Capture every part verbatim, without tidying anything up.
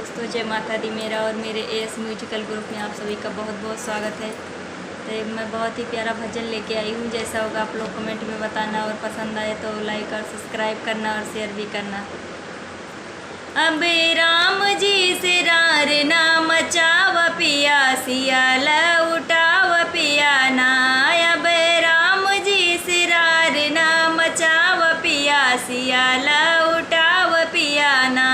दोस्तों, जय माता दी। मेरा और मेरे एएस म्यूजिकल ग्रुप में आप सभी का बहुत बहुत स्वागत है। तो एक मैं बहुत ही प्यारा भजन लेके आई हूँ, जैसा होगा आप लोग कमेंट में बताना, और पसंद आए तो लाइक और सब्सक्राइब करना और शेयर भी करना। अब राम जी से रार ना मचाव पिया, सियाला उठाव पिया ना। अब राम जी से रार ना मचाव पिया, सियाला उठाव पिया ना।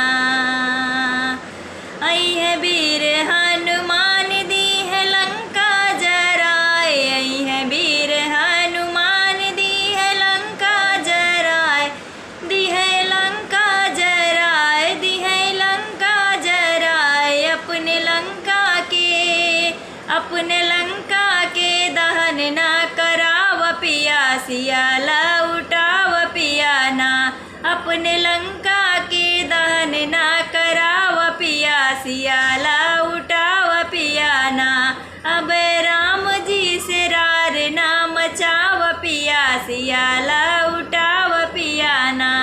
अइहें वीर हनुमान दीहें लंका जराए, अइहें वीर हनुमान दीहें लंका जराए, दीहें लंका जराए, दीहें लंका जराए। अपने लंका के, अपने लंका के दहन ना कराव पिया, सियाला उठाव पिया ना। अपने लंका के दहन ना कराव पिया, सियाला उठाव पिया ना। अब राम जी से रार ना मचाव पिया, सियाला उठाव पिया ना।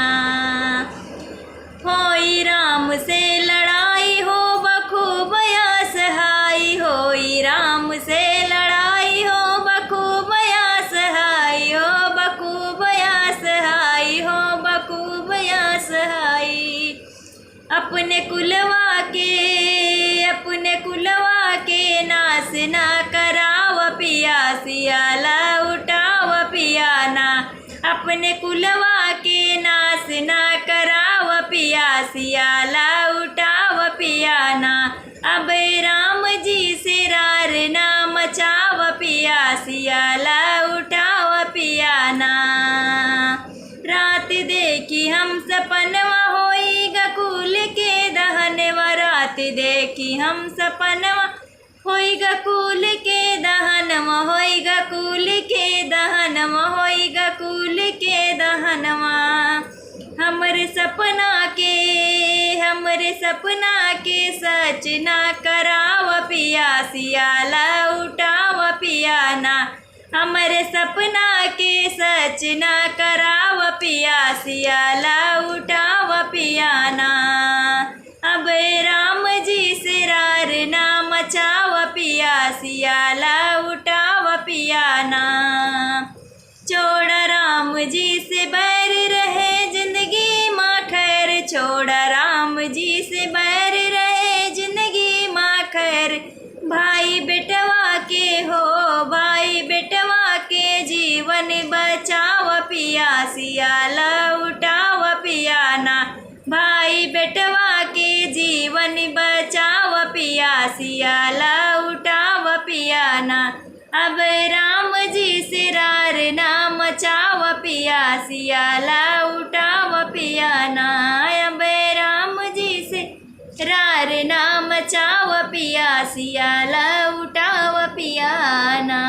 होई राम से लड़ाई होब खूब असहाई, होई राम से लड़ाई होब खूब असहाई, होब खूब असहाई, होब खूब असहाई। अपने कुलवा के, अपने कुलवा के नाश ना कराव पिया, सियाला उठाव पिया ना। अपने कुलवा के नाश ना कराव पिया, सियाला उठाव पिया ना। अब राम जी से रार ना मचाव पिया, सियाला उठाव पिया ना। रात देखी हम सपनवा होई गकुल के दहनवा, रात देखी हम सपनवा होई गकुल के दहनवा, होई गकुल के दहनवा, होई गकुल के दहनवा। हमरे सपना के, हमरे सपना के सच ना कराव पिया, सियाला उठाव पिया ना। हमरे सपना के सच ना कराव पिया, सियाला उठाव पिया ना। अब राम जी से रार ना मचाव पिया, सियाला उठाव पिया ना। छोड़ा राम जी से बैर रहे जिंदगी मा खैर, छोड़ा राम जी से बैर रहे जिंदगी मा खैर। भाई बेटवा के हो, भाई बेटवा के जीवन बचाव पिया, सियाला उठाव पिया ना। भाई बेटवा के जीवन बचाव पिया, सियाला उठाव पिया ना। अब राम जी से रार ना मचाव पिया, सियाला उठाव पिया ना। अब राम जी से रार ना मचाव पिया, सियाला उठाव पिया ना।